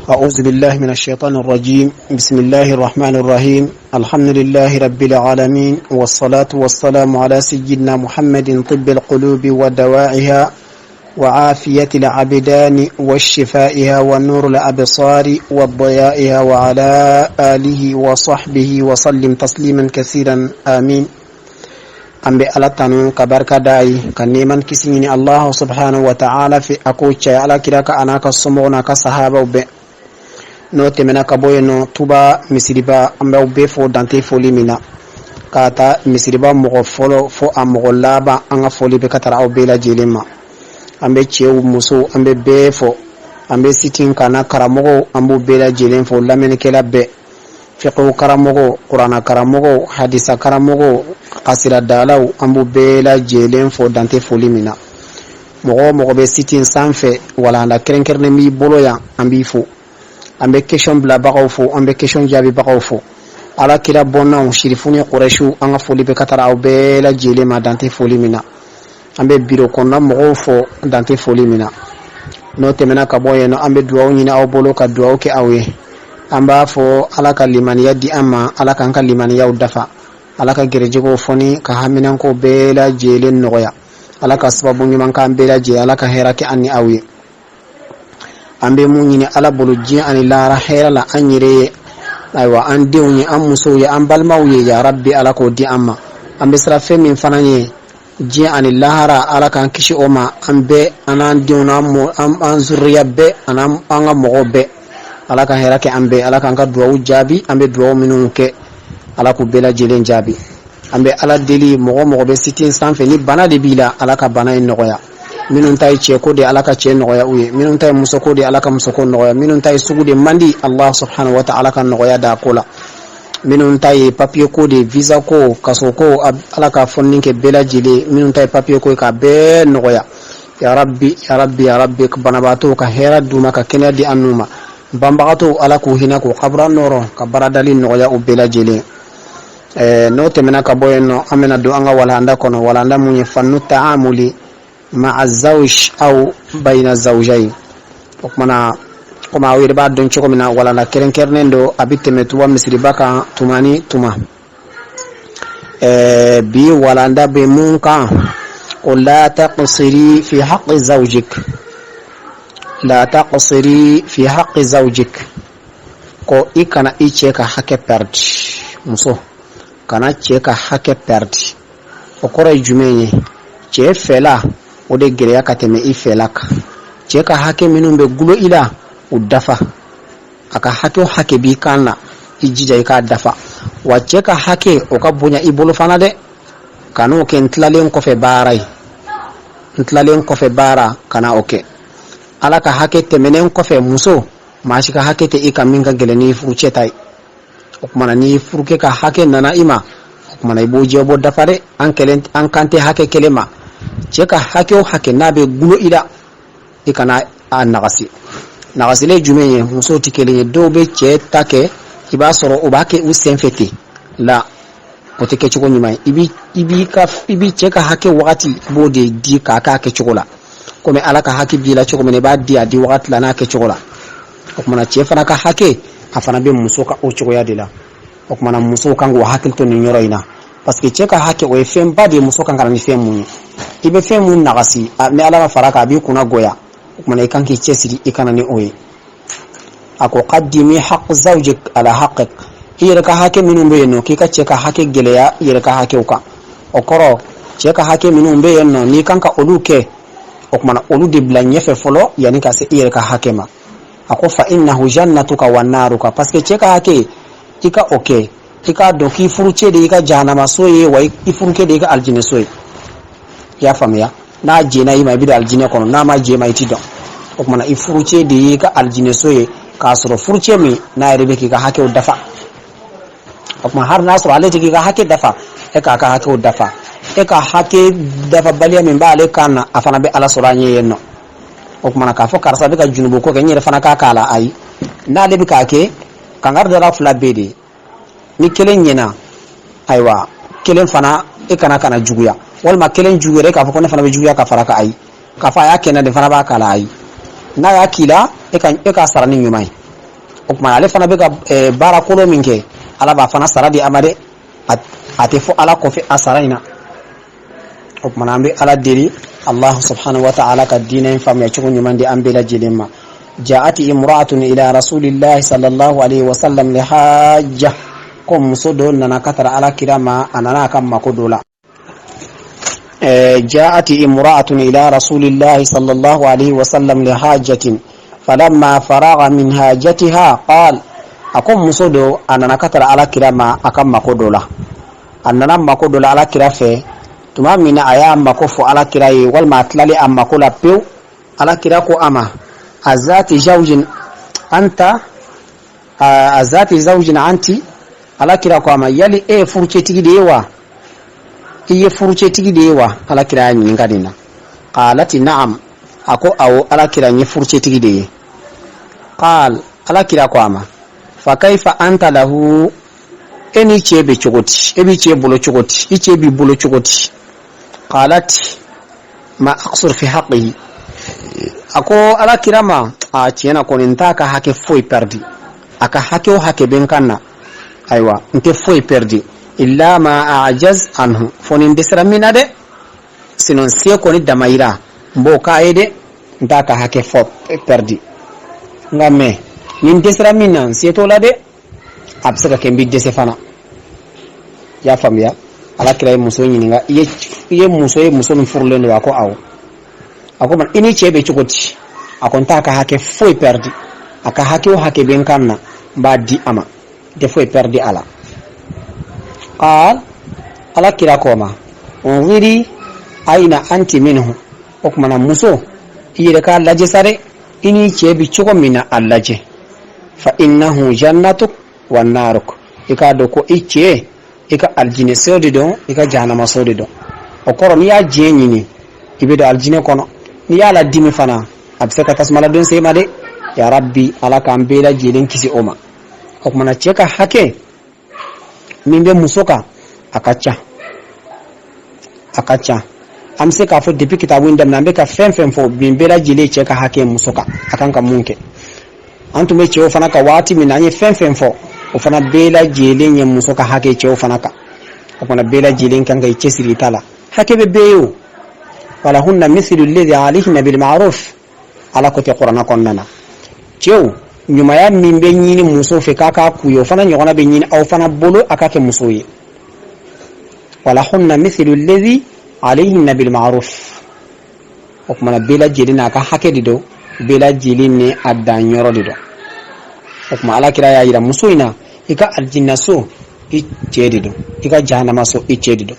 أعوذ بالله من الشيطان الرجيم. بسم الله الرحمن الرحيم. الحمد لله رب العالمين، والصلاة والسلام على سيدنا محمد طب القلوب ودوائها وعافية العبدان وشفائها ونور الأبصار وضيائها، وعلى آله وصحبه وسلم تسليما كثيرا، آمين. An bɛ Ala tanu ka barika da ye, ka nɛɛma kisi ɲini Allah subhanahu wa ta'ala fɛ, a k'o caya Ala kira ka, a n'a ka somɔgɔw n'a ka sahabaw bɛɛ. N'o tɛmɛna ka bɔ yen nɔ, Tuba misiriba, an b'aw bɛɛ fo dante foli min na, k'a ta misiriba mɔgɔ fɔlɔ fo a mɔgɔ laban, an ka foli bɛ ka taara aw bɛɛ lajɛlen ma. An bɛ cɛw, musow, an bɛ bɛɛ fo. An bɛ siti kana karamɔgɔw, an b'u bɛɛ lajɛlen fo. Lamɛnnikɛla bɛɛ, fiqhu karamɔgɔw, kuranna karamɔgɔw, hadisa karamɔgɔw, kasiradalaw, an b'u bɛɛ lajɛlen fo dante foli min na. Mɔgɔ o mɔgɔ bɛ siti sanfɛ, walanda kɛrɛnkɛrɛnnen b'i bolo yan, an b'i fo. An bɛ question bilabagaw fo, an bɛ question jaabibagaw fo. Ala kira bɔnnaw, sirifu ni kɔrɛsiw, an ka foli bɛ ka taara aw bɛɛ lajɛlen ma dante foli min na. An bɛ biro kɔnɔna mɔgɔw fo dante foli min na. N'o tɛmɛna ka bɔ yen nɔ, an bɛ dugawu ɲini aw bolo ka dugawu kɛ aw ye. An b'a fɔ Ala ka limaniya di an ma, Ala k'an ka limaniyaw dafa, Ala ka gɛrɛjɛgɛw fɔni, ka haminanko bɛɛ lajɛlen nɔgɔya, Ala ka sababu ɲuman k'an bɛɛ lajɛlen, Ala ka hɛrɛ kɛ an ni aw ye. An bɛ mun ɲini Ala bolo diɲɛ ani lahara hɛrɛ la, an yɛrɛ ye, ayiwa, an denw ye, an musow ye, an balimaw ye, ya rabbi, Ala k'o di an ma. An bɛ siran fɛn min fana ye diɲɛ ani lahara, Ala k'an kisi o ma, an bɛɛ, an n'an denw, n'an an zuriya bɛɛ, an an ka mɔgɔw bɛɛ. Ala ka hɛrɛ kɛ an bɛɛ, Ala k'an ka duwawu jaabi. An bɛ duwawu minnu kɛ, Ala k'u bɛɛ lajɛlen jaabi. An bɛ Ala deli, mɔgɔ mɔgɔ bɛ siti sanfɛ ni bana de b'i la, Ala ka bana in nɔgɔya. Minnu ta ye cɛko de, Ala ka cɛ nɔgɔya u ye. Minnu ta ye musoko de, Ala ka musoko nɔgɔya. Minnu ta ye sugu de man di, Allah subhanahu wa ta'ala ka nɔgɔya da ko la. Minnu ta ye papiye ko de, visa ko, kaso ko, Ala ka fɔnni kɛ bɛɛ lajɛlen. Minnu ta ye papiye ko ye, ka bɛɛ nɔgɔya, ya rabbi, ya rabbi, ya rabbi. Banabaatɔw, ka hɛrɛ d'u ma, ka kɛnɛya di an n'u ma. Banbagatɔw, Ala k'u hinɛ, k'u kabura nɔrɔ, ka baradali nɔgɔya u bɛɛ lajɛlen. N'o tɛmɛna ka bɔ yen nɔ, an bɛna don an ka walanda kɔnɔ, walanda mun ye fannu ta'amuli ma'a zawj aw bayna zawjayn. O kumana, komi aw yɛrɛ b'a dɔn cogo min na, walanda kɛrɛnkɛrɛnnen don, a bɛ tɛmɛ Tuba misiriba kan tuma ni tuma. Bi walanda bɛ mun kan? Ko la taqsiri fi haqqi zawjik, la taqsiri fi haqqi zawjik. Ko i kana i cɛ ka hakɛ perdre. Muso kana cɛ ka hakɛ perdre. O kɔrɔ ye jumɛn ye? Cɛ fɛla, o de gɛlɛya ka tɛmɛ i fɛla kan. Cɛ ka hakɛ minnu bɛ gulo i la, o dafa. A ka hakɛ o hakɛ b'i kan na, i jija i k'a dafa. Wa cɛ ka hakɛ, o ka bonya i bolo fana dɛ. Kan'o kɛ n tilalen kɔfɛ baara ye, n tilalen kɔfɛ baara, kana o kɛ. Ala ka hakɛ tɛmɛnen kɔfɛ, muso, maa si ka hakɛ tɛ i kan min ka gɛlɛn n'i furucɛ ta ye. O kumana, n'i furukɛ ka hakɛ nana i ma, o kumana i b'o jɛ bɔ dafa dɛ. An kɛlen, an kan tɛ hakɛ kelen ma. Cɛ ka hakɛ o hakɛ n'a bɛ gulo i la, i kana a nagasi. Nagasilen jumɛn ye? Musow tɛ kelen ye. Dɔw bɛ cɛ ta kɛ, i b'a sɔrɔ o b'a kɛ u sen fɛ ten la, o tɛ kɛcogo ɲuman ye. I b'i cɛ ka hakɛ wagati, i b'o de di k'a k'a kɛcogo la. Komi Ala ka hakɛ b'i la cogo min na, i b'a di a di wagati la n'a kɛcogo la. O kumana, cɛ fana ka hakɛ, a fana bɛ muso ka o cogoya de la. O kumana, musow kan k'u hakili to nin yɔrɔ in na, parce que cɛ ka hakɛ, o ye fɛnba de ye. Muso kan ka na ni fɛn mun ye, i bɛ fɛn mun nagasi, ni Ala ma fara kan, a b'i kunna goya. O kumana, i kan k'i cɛsiri i kana ni o ye. A ko qaddimi haqq zawjik ala haqqik. I yɛrɛ ka hakɛ minnu bɛ yen nɔ, k'i ka cɛ ka hakɛ gɛlɛya i yɛrɛ ka hakɛw kan. O kɔrɔ, cɛ ka hakɛ minnu bɛ yen nɔ, n'i kan ka olu kɛ, o kumana olu de bila ɲɛfɛ fɔlɔ yanni ka se i yɛrɛ ka hakɛ ma. A ko fa innahu jannatuka wa naruka, parce que cɛ ka hakɛ, i ka o kɛ, i k'a dɔn k'i furucɛ de y'i ka jahanamaso ye, wa i furukɛ de y'i ka alijinɛso ye. I y'a faamuya? N'a jɛna i ma, i bɛ don alijinɛ kɔnɔ. N'a ma jɛ ma, i ti dɔn. O kumana, i furucɛ de y'i ka alijinɛso ye, k'a sɔrɔ furucɛ min n'a yɛrɛ bɛ k'i ka hakɛw dafa. O tuma, hali n'a sɔrɔ ale tɛ k'i ka hakɛ dafa, e k'a ka hakɛw dafa. E ka hakɛ dafabaliya min b'ale kan na, a fana bɛ Ala sɔrɔ a ɲɛ yen nɔ. O kumana, k'a fɔ karisa bɛ ka junubu ko kɛ, n yɛrɛ fana k'a k'a la, ayi. N'ale bɛ k'a kɛ, kankari dara fila bɛɛ de. Ni kelen ɲɛna, ayiwa, kelen fana e kana juguya, walima kelen juguyara, e k'a fɔ ko ne fana bɛ juguya ka fara kan, ayi. K'a fɔ a y'a kɛ n na de, fana b'a k'a la, ayi. N'a y'a k'i la, e k'a sara ni ɲuman ye. O tuma ale fana bɛ ka baara kolon min kɛ, Ala b'a fana sara di a ma dɛ. A tɛ fɔ Ala kɔfɛ a sara in na. O tuma an bɛ Ala deli, Allah subhanahu wa ta'ala ka diinɛ in faamuya cogo ɲuman di an bɛɛ lajɛlen ma. Ja'at imra'atun ila rasulillahi sallallahu alaihi wasallam li hajja. Ko muso dɔ nana ka tara Ala kira ma, a nana a ka mako dɔ la. جاءت امرأة إلى رسول الله صلى الله عليه وسلم لحاجة، فلما فرغ من حاجتها قال. A ko muso dɔ a nana ka tara Ala kira ma a ka mako dɔ la. A nana mako dɔ la Ala kira fɛ. Tuma min na a y'a mako fɔ Ala kira ye, walima a tilali a mako la pewu, Ala kira ko a ma: azati zawjin anta? Azati zawjin anti? Ala kira ko a ma: yali e ye furucɛtigi de ye wa? I ye furucɛtigi de ye wa? Ala kira y'a ɲininka nin na. Qalati na'am. A ko awɔ, Ala kira, n ye furucɛtigi de ye. Qal, Ala kira ko a ma: fa kaifa anta lahu? E ni cɛ bɛ cogo di? E b'i cɛ bolo cogo di? I cɛ b'i bolo cogo di? Qalat ma aqsur fi haqqihi. A ko Ala kira ma: a tiɲɛna kɔni, n t'a ka hakɛ foyi perdi. A ka hakɛ o hakɛ bɛ n kan na, ayiwa, n tɛ foyi perdi, illa ma ajaz anhu, fo ni n dɛsɛra min na dɛ. Sinon se kɔni damayira, n b'o k'a ye dɛ. N t'a ka hakɛ fɔ perdi, nka mɛ ni n dɛsɛra min na, n se t'o la dɛ. A bɛ se ka kɛ n bɛ dɛsɛ fana. I y'a faamuya? Ala kira ye muso ɲininka: i ye muso ye, muso min furulen don? A ko awɔ. A ko ma: i ni cɛ bɛ cogo di? A ko n t'a ka hakɛ foyi perdi. A ka hakɛ o hakɛ bɛ n kan na, n b'a di a ma, n tɛ foyi perdi a la. Qal, Ala kira ko ma: unziri aina anti minhu. O kumana muso, i yɛrɛ k'a lajɛ sa dɛ, i ni cɛ bi cogo min na, a lajɛ. Fa innahu jannatuk wa naruk. I k'a dɔn ko i cɛ, i ka alijinɛ so de don, i ka jahanama so de don. O kɔrɔ, n'i y'a diɲɛ ɲini, i bɛ don alijinɛ kɔnɔ. N'i y'a ladimi fana, a bɛ se ka tasuma ladon se ma dɛ. Ya rabbi, Ala k'an bɛɛ lajɛlen kisi o ma. O kumana cɛ ka hakɛ min bɛ muso kan, a ka ca, a ka ca. An bɛ se k'a fɔ depuis kitabu in daminɛ, an bɛ ka fɛn fɛn fɔ, bin bɛɛ lajɛlen cɛ ka hakɛ muso kan, a kan ka mun kɛ. An tun bɛ cɛw fana ka waati min na, an ye fɛn fɛn fɔ, o fana bɛɛ lajɛlen ye muso ka hakɛ cɛw fana kan. O fana bɛɛ lajɛlen kan ka i cɛsiri i ta la. Hakɛ bɛ bɛɛ ye o. Walahunna mithlu alladhi alayhinna bil ma'ruf. Ala ko tɛ Kuranna kɔnɔna na, cɛw, ɲumanya min bɛ ɲini muso fɛ k'a k'a k'u ye, o fana ɲɔgɔnna bɛ ɲini aw fana bolo a ka kɛ muso ye. Walahunna mithlu alladhi alayhinna bil ma'ruf. O kumana bɛɛ lajɛlen n'a ka hakɛ de don, bɛɛ lajɛlen ni a danyɔrɔ de don. O tuma Ala kira y'a yira muso in na: i ka alijinɛ so, i cɛ de don, i ka jahanama so, i cɛ de don.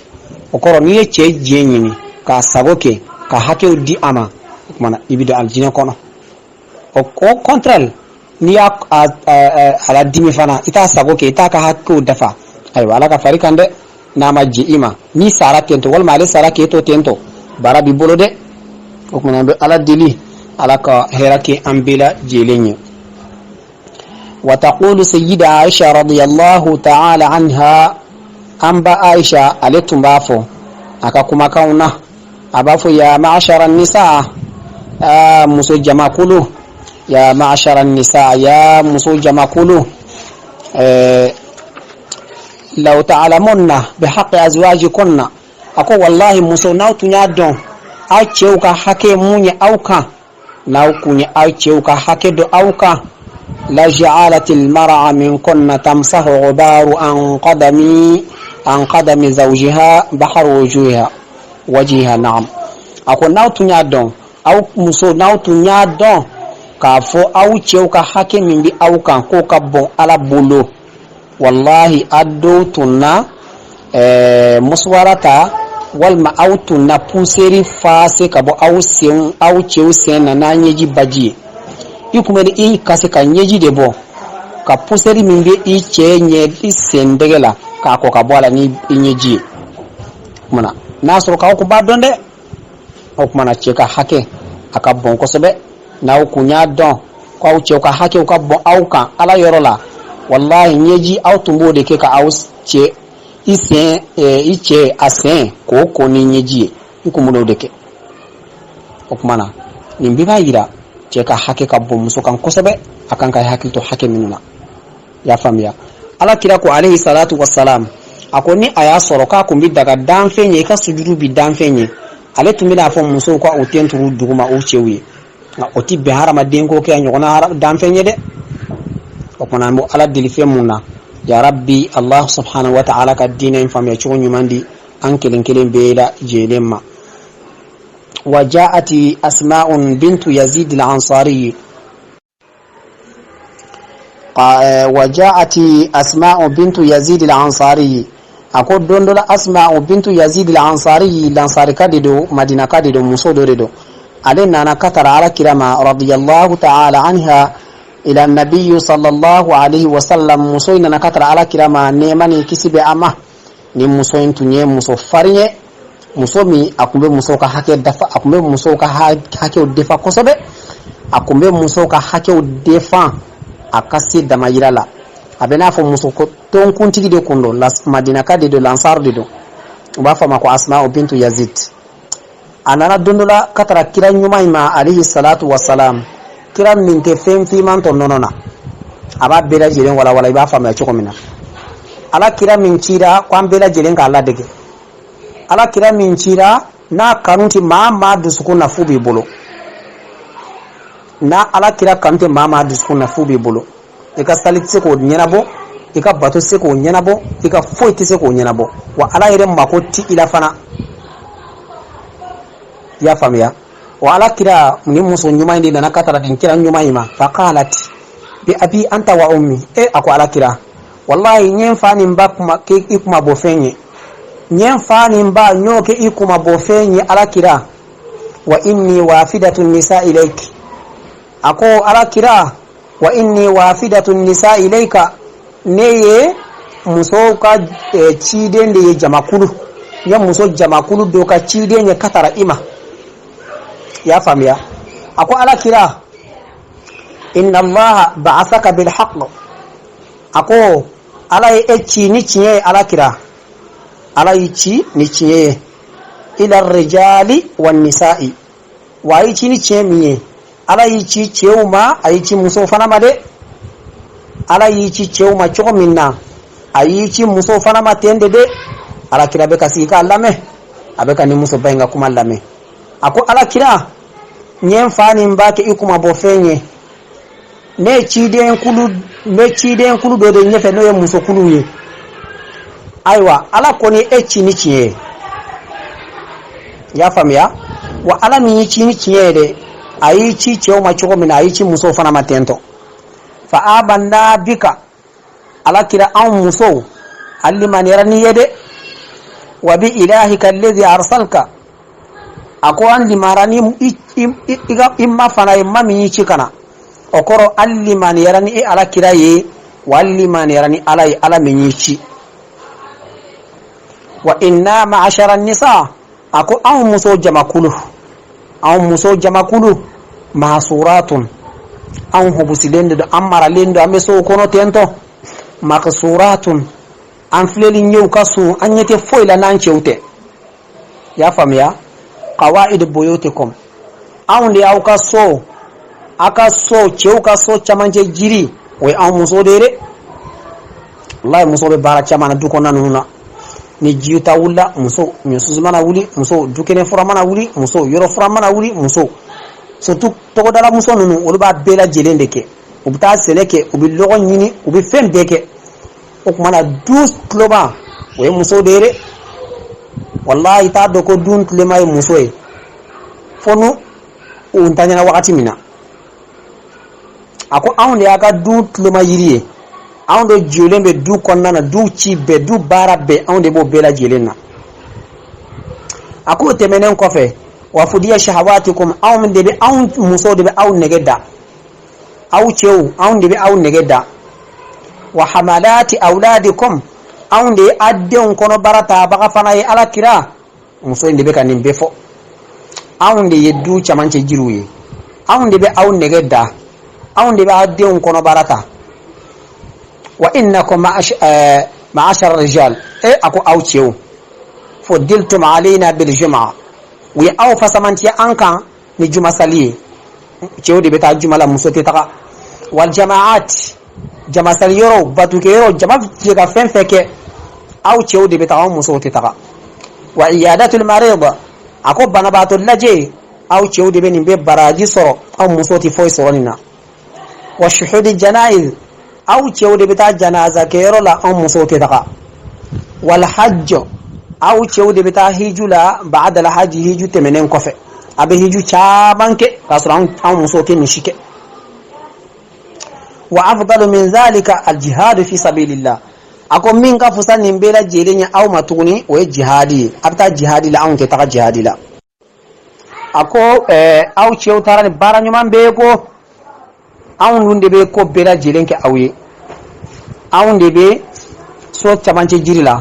O kɔrɔ, n'i ye cɛ diɲɛ ɲini k'a sago kɛ, ka hakɛw di a ma, o kumana i bɛ don alijinɛ kɔnɔ. Au contraire, n'i y'a a ladimi fana, i t'a sago kɛ, i t'a ka hakɛw dafa, ayiwa, Ala ka fari kan dɛ. N'a ma jɛ i ma, n'i sara tentɔ, walima ale sara k'e to tentɔ, baara b'i bolo dɛ. O kumana an bɛ Ala deli, Ala ka hɛrɛ kɛ an bɛɛ lajɛlen ye. وتقول سيدة عائشة رضي الله تعالى عنها. An ba Aisha, ale tun b'a fɔ a ka kumakanw na, a b'a fɔ: ya ma'ashara nisa, muso jamakulu, ya ma'ashara nisa, ya muso jamakulu, law ta'lamunna bihaqqi azwajikunna. A ko wallahi muso, n'aw tun y'a dɔn aw cɛw ka hakɛ mun ye aw kan, n'aw kun ye aw cɛw ka hakɛ dɔn aw kan, لجعلت المرأة منكن تمسح غبار عن قدم زوجها بحر وجوهها وجهها. نعم. A ko n'aw tun y'a dɔn, aw muso, n'aw tun y'a dɔn k'a fɔ aw cɛw ka hakɛ min bɛ aw kan, k'o ka bon Ala bolo, wallahi a dɔw tun na musuwara ta, walima aw tun na poussière effacer ka bɔ aw sen, aw cɛw sen na n'a ɲɛji baji ye. I kun bɛ i ka se ka ɲɛji de bɔ ka poussière min bɛ i cɛ ɲɛ i sen dɛgɛ la, k'a kɔ ka bɔ a la ni i ɲɛji ye. Kumana n'a sɔrɔ k'aw kun b'a dɔn dɛ. O kumana cɛ ka hakɛ, a ka bon kosɛbɛ. N'aw kun y'a dɔn k'aw cɛw ka hakɛw ka bon aw kan Ala yɔrɔ la, wallahi ɲɛji aw tun b'o de kɛ ka aw cɛ i sen, i cɛ a sen k'o ko ni ɲɛji ye, i kun b'o de kɛ. O kumana nin bɛɛ b'a yira Cɛ ka hakɛ ka bon muso kan kosɛbɛ, a kan ka hakili to hakɛ minnu na. I y'a faamuya? Ala kira ko alayhi salatu wasalam, a ko ni a y'a sɔrɔ k'a kun bɛ daga danfɛn ye, i ka sujudu bi danfɛn ye, ale tun bɛna fɔ musow ka u ten turu duguma u cɛw ye. Nka o ti bɛn hadamaden k'o kɛ a ɲɔgɔnna danfɛn ye dɛ. O kumana, an bɛ Ala deli fɛn mun na, ya rabbi, Allah subhanahu wa ta'ala ka diinɛ in faamuya cogo ɲuman di an kelen kelen bɛɛ lajɛlen ma. وجاءت أسماء بنت يزيد الأنصاري، وجاءت أسماء بنت يزيد الأنصاري. A ko don dɔ la, Asma'u bintu Yazid al-Ansari, lansarika de don, Madinaka de don, muso dɔ de don, ale nana ka tara Ala kira ma radiyallahu ta'ala anha ila nabiyyu sallallahu alaihi wasallam. Muso in nana ka tara Ala kira ma, nɛɛma ni kisi bɛ a ma. Ni muso in tun ye muso farin ye, muso min a tun bɛ musow ka hakɛ dafa, a tun bɛ musow ka hakɛw defa kosɛbɛ, a tun bɛ musow ka hakɛw defan a ka se damayira la. A bɛ n'a fɔ muso tɔnkuntigi de kun don, Madinaka de don, lansar de don, u b'a fɔ a ma ko Asma'u bintu Yazid. A nana don dɔ la ka tara kira ɲuman in ma alayhi salatu wasalam, kira min tɛ fɛn finman tɔ nɔnɔ na, a b'a bɛɛ lajɛlen walawala i b'a faamuya cogo min na. Ala kira min cira ko an bɛɛ lajɛlen k'a ladege, Ala kira min cira n'a kanu tɛ maa maa dusukun na fu b'i bolo, n'a Ala kira kanu tɛ maa maa dusukun na fu b'i bolo, i ka sali tɛ se k'o ɲɛnabɔ, i ka bato tɛ se k'o ɲɛnabɔ, i ka foyi tɛ se k'o ɲɛnabɔ, wa Ala yɛrɛ mako ti i la fana. I y'a faamuya? Wa Ala kira ni muso ɲuman in de nana ka tara nin kira ɲuman in ma. Faqalat bi abi anta wa ummi. E, a ko Ala kira, wallahi, n ye n fa ni n ba kuma kɛ i kuma bɔ fɛn ye, n ye n fa ni n ba n y'o kɛ i kuma bɔ fɛn ye, Ala kira. Wa inni wafidatu nisa ilayk. A ko Ala kira, wa inni wafidatu nisa ilayka, ne ye musow ka ciden de ye, jamakulu, n ye muso jamakulu dɔ ka ciden ye ka tara i ma. I y'a faamuya? A ko Ala kira, inna Allaha ba'athaka bil haqq. A ko Ala ye e ci ni tiɲɛ ye. Ala kira, Ala y'i ci ni tiɲɛ ye, ila rijali wa nisa'i. Wa a y'i ci ni tiɲɛ min ye, Ala y'i ci cɛw ma, a y'i ci musow fana ma dɛ. Ala y'i ci cɛw ma cogo min na, a y'i ci musow fana ma ten de dɛ. Ala kira bɛ ka sigi k'a lamɛn, a bɛ ka nin musoba in ka kuma lamɛn. A ko Ala kira, n ye n fa ni n ba kɛ i kuma bɔ fɛn ye, ne ye ciden kulu, n bɛ ciden kulu dɔ de ɲɛfɛ, n'o ye musokulu ye. Ayiwa, Ala kɔni e ci ni tiɲɛ ye. I y'a faamuya? Wa Ala min y'i ci ni tiɲɛ ye dɛ, a y'i ci cɛw ma cogo min na, a y'i ci musow fana ma ten tɔ. Fa amanna bika. Ala kira, anw musow an limaniyara n'i ye dɛ. Wa bi ilahika alladhi arsalka. A ko an limara ni i ma fana ye, ma min y'i ci ka na. O kɔrɔ, an limaniyara ni e Ala kira ye, wa an limaniyara ni Ala ye, Ala min y'i ci. Wa inna ma'ashara nisa. A ko anw muso jamakulu, anw muso jamakulu, mahsuratun, anw hubusilen de don, an maralen don, an bɛ sow kɔnɔ ten tɔ. Maksuratun, an filɛli ɲɛw ka sun, an ɲɛ tɛ foyi la n'an cɛw tɛ. I y'a faamuya? Qawaid buyutikum, anw de y'aw ka so, aw ka so, cɛw ka so camancɛ jiri, o ye anw muso de ye dɛ. Wallahi, muso bɛ baara caman na du kɔnɔna ninnu na. Ni ji ta wulila, muso. Ɲɔsusu mana wuli, muso. Dukɛnɛ fura mana wuli, muso. Yɔrɔ fura mana wuli, muso. Surtout togodala muso ninnu, olu b'a bɛɛ lajɛlen de kɛ. U bɛ taa sɛnɛ kɛ, u bɛ lɔgɔ ɲini, u bɛ fɛn bɛɛ kɛ. O tuma na, du tuloma, o ye muso de ye dɛ. Wallahi, i t'a dɔn ko du tuloma ye muso ye fo n'u u ntanyana wagati min na. A ko anw de y'a ka du tuloma yiri ye, anw de jɔlen bɛ du kɔnɔna na, du ci bɛɛ, du baara bɛɛ, anw de b'o bɛɛ lajɛlen na. A k'o tɛmɛnen kɔfɛ, wa fudiya shahawatikum, anw de bɛ, anw musow de bɛ aw nɛgɛ da, aw cɛw, anw de bɛ aw nɛgɛ da. Wa hamalati awladikum, anw de ye a denw kɔnɔbara tabaga fana ye. Ala kira, muso in de bɛ ka nin bɛɛ fɔ. Anw de ye du camancɛ jiriw ye, anw de bɛ aw nɛgɛ da, anw de bɛ aw denw kɔnɔbara ta. Wa innakum ma'ashara rijal. E, a ko aw cɛw, fuddiltum alayna bil jum'a, u ye aw fasamantiya an kan ni jumasali ye. Cɛw de bɛ taa juma la, muso tɛ taga. Wal jamaat, jamasali yɔrɔw, batukɛ yɔrɔ, jama jɛ ka fɛn fɛn kɛ, aw cɛw de bɛ taga, aw musow tɛ taga. Wa iyadatul marid, a ko banabaatɔ lajɛ, aw cɛw de bɛ nin bɛɛ baraji sɔrɔ, aw musow tɛ foyi sɔrɔ nin na. Wa shuhudi janaiz, aw cɛw de bɛ taa janaza kɛyɔrɔ la, anw musow tɛ taga. Wal hajj, aw cɛw de bɛ taa hiju la, ba'da al hajj, hiju tɛmɛnen kɔfɛ, a bɛ hiju caman kɛ k'a sɔrɔ anw musow tɛ nin si kɛ. Wa afdalu min zalika al jihadu fi sabilillah, a ko min ka fusa nin bɛɛ lajɛlen ye aw ma tuguni, o ye jihadi ye. A bɛ taa jihadi la, anw tɛ taga jihadi la. A ko aw cɛw taara ni baara ɲuman bɛɛ ye, ko anw dun de bɛ ko bɛɛ lajɛlen kɛ aw ye. Anw de bɛ so camancɛ jiri la,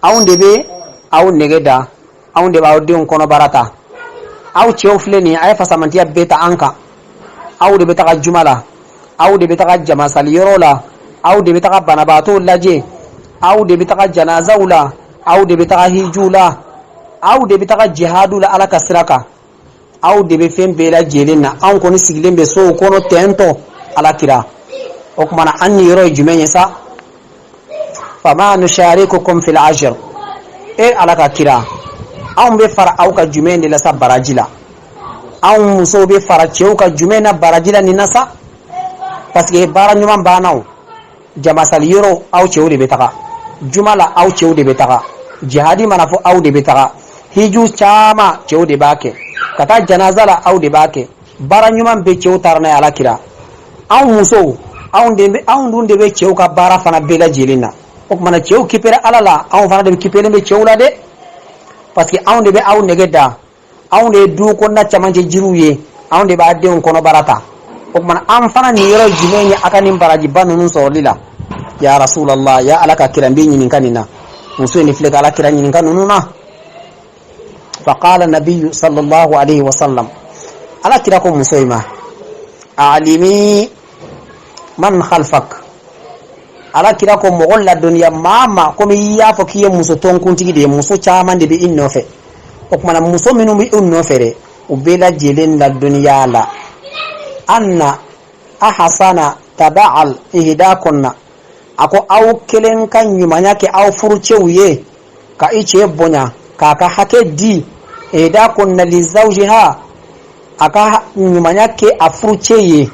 anw de bɛ aw nɛgɛ da, anw de b'aw denw kɔnɔbara ta. Aw cɛw filɛ nin ye, a ye fasamantiya bɛɛ ta an kan. Aw de bɛ taga juma la, aw de bɛ taga jamasali yɔrɔ la, aw de bɛ taga banabaatɔw lajɛ, aw de bɛ taga janazaw la, aw de bɛ taga hijiw la, aw de bɛ taga jihadu la Ala ka sira kan, aw de bɛ fɛn bɛɛ lajɛlen na. Anw kɔni sigilen bɛ sow kɔnɔ tɛntɔ. Ala kira, o tuma na an niyɔrɔ ye jumɛn ye sa? Fama nusharikukum fil ajr, e Ala ka kira, anw bɛ fara aw ka jumɛn de la sa baraji la? Anw musow bɛ fara cɛw ka jumɛn na baraji la nin na sa? Parce que baara ɲuman banna o, jamasali yɔrɔ, aw cɛw de bɛ taga juma la, aw cɛw de bɛ taga jihadi mana fɔ, aw de bɛ taga hiju caman, cɛw de b'a kɛ, ka taa janaza la, aw de b'a kɛ. Baara ɲuman bɛɛ cɛw taara n'a ye. Ala kira, anw musow, anw de bɛ, anw dun de bɛ cɛw ka baara fana bɛɛ lajɛlen na. O tuma na cɛw kipere Ala la, anw fana de bɛ kipelen bɛ cɛw la dɛ, parce que anw de bɛ aw nɛgɛ da, anw de ye du kɔnɔna camancɛ jiriw ye, anw de b'a denw kɔnɔbara ta. O tuma an fana niyɔrɔ jumɛn ye a ka nin barajiba ninnu sɔrɔli la? Ya Rasulallah, ya Ala ka kira, n b'i ɲininka nin na. Muso in filɛ ka Ala kira ɲininka ninnu na. Faqala nabiyu sallallahu alaihi wasallam, Ala kira ko muso in ma: alimi man khalfak. Ala kira ko mɔgɔ ladɔnniya maa ma, komi i y'a fɔ k'i ye muso tɔnkuntigi de ye, muso caman de bɛ i nɔfɛ. O tuma na muso minnu bɛ i nɔfɛ dɛ, u bɛɛ lajɛlen ladɔnniya la, anna ahasana tabaal ihdakunna, a ko aw kelen ka ɲumanya kɛ aw furucɛw ye, ka i cɛ bonya, k'a ka hakɛ di, ihdakunna li zawjiha, a ka ɲumanya kɛ a furucɛ ye,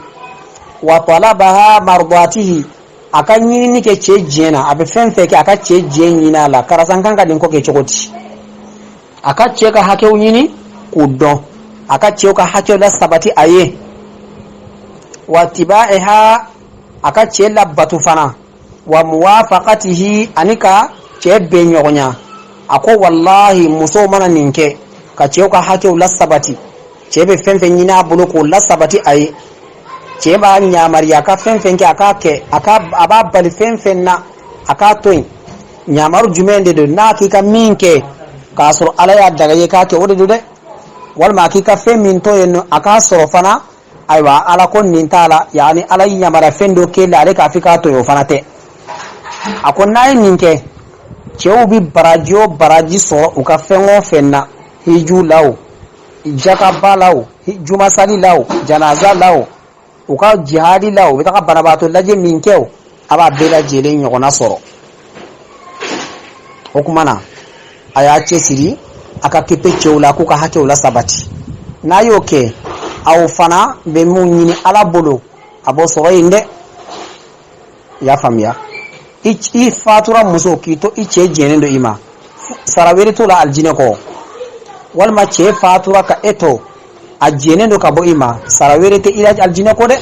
wa talabaha mardatihi, a ka ɲinini kɛ cɛ diɲɛ na, a bɛ fɛn fɛn kɛ, a ka cɛ diɲɛ ɲini a la. Karisa, n kan ka nin ko kɛ cogo di? A ka cɛ ka hakɛw ɲini k'u dɔn, a ka cɛw ka hakɛw la sabati a ye, wa tibaiha, a ka cɛ labato fana, wa muwafaqatihi, ani ka cɛ bɛn ɲɔgɔnya. A ko walahi, musow mana nin kɛ, ka cɛw ka hakɛw la sabati, cɛ bɛ fɛn fɛn ɲini a bolo k'o la sabati a ye, cɛ b'a yamaruya a ka fɛn fɛn kɛ, a k'a kɛ, a b'a bali fɛn fɛn na, a k'a to yen. Yamaru jumɛn de don? N'a k'i ka min kɛ k'a sɔrɔ Ala y'a daga ye k'a kɛ, o de don dɛ. Walima a k'i ka fɛn min to yen nɔ, a k'a sɔrɔ fana, ayiwa, Ala ko nin t'a la, yaani Ala y'i yamaruya fɛn dɔ kɛ la, ale k'a fɔ k'a to yen, o fana tɛ. A ko n'a ye nin kɛ, cɛw bɛ baraji o baraji sɔrɔ u ka fɛn o fɛn na, hiju la o, jakaba la o, jumasali la o, janaza la o, u ka jihadi la o, u bɛ taga banabaatɔ lajɛ min kɛ o, a b'a bɛɛ lajɛlen ɲɔgɔnna sɔrɔ. O tuma na a y'a cɛsiri a ka kipe cɛw la k'u ka hakɛw la sabati. N'a y'o kɛ, aw fana bɛ mun ɲini Ala bolo, a b'o sɔrɔ yen dɛ. I y'a faamuya? I fatura muso k'i to i cɛ jɛnnen don i ma, sara wɛrɛ t'o la alijinɛ kɔ. Walima cɛ fatura ka e to a jɛnnen don ka bɔ i ma, sara wɛrɛ tɛ i la alijinɛ kɔ dɛ.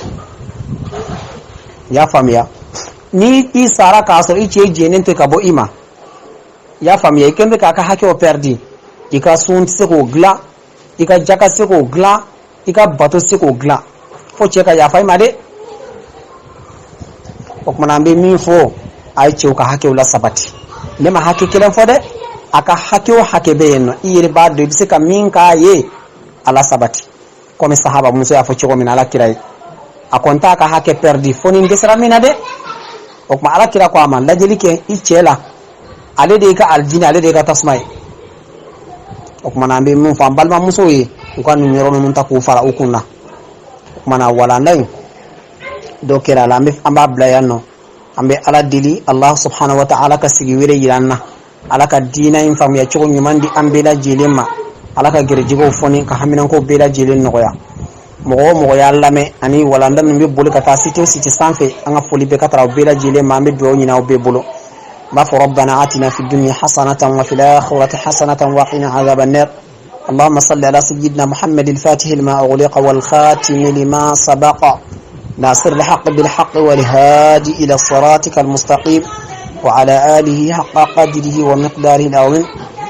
I y'a faamuya? Ni i sara k'a sɔrɔ i cɛ jɛnnen tɛ ka bɔ i ma, i y'a faamuya, i kɛn bɛ k'a ka hakɛw pɛridi. I ka sun tɛ se k'o dilan, i ka jaka tɛ se k'o dilan, i ka bato tɛ se k'o dilan, fo cɛ ka yafa i ma dɛ. O kumana an bɛ min fɔ, a ye cɛw ka hakɛw la sabati. Ne ma hakɛ kelen fɔ dɛ, a ka hakɛ o hakɛ bɛ yen nɔ, i yɛrɛ b'a dɔn i bɛ se ka min k'a ye, a la sabati. Komi sahaba muso y'a fɔ cogo min na Ala kira ye, a ko n t'a ka hakɛ pɛridi fo ni n dɛsɛra min na dɛ. O tuma Ala kira ko a ma: lajɛli kɛ i cɛ la, ale de y'i ka alijinɛ, ale de y'i ka tasuma ye. O tuma na an bɛ min fɔ an balimamusow ye, u ka nin yɔrɔ ninnu ta k'u fara u kun na. tuma na walanda in dɔ kɛra a la, an b'a bila yan nɔ. An bɛ Ala deli, Allah subhanahu wa ta'ala ka sigi wɛrɛ yira an na. Ala ka diina in faamuya cogo ɲuman di an bɛɛ lajɛlen ma. Ala ka gɛrɛjɛgɛw fɔni ka haminankow bɛɛ lajɛlen nɔgɔya. Mɔgɔ o mɔgɔ y'a lamɛn ani walanda min bɛ boli ka taa site o site sanfɛ, an ka foli bɛ ka taara aw bɛɛ lajɛlen ma. An bɛ dugawu ɲini aw bɛɛ bolo. N b'a fɔ: rabbana atina fi dunya hasanatan wa fil akhirati hasanatan wa qina adhaban nar. اللهم صل على سيدنا محمد الفاتح لما أغلق والخاتم لما سبق، ناصر الحق بالحق والهادي إلى صراطك المستقيم، وعلى آله حق قدره ومقداره العظيم.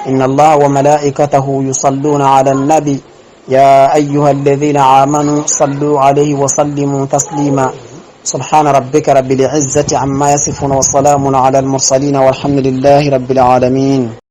إن الله وملائكته يصلون على النبي، يا أيها الذين آمنوا صلوا عليه وسلموا تسليما. سبحان ربك رب العزة عما يصفون، وسلام على المرسلين، والحمد لله رب العالمين.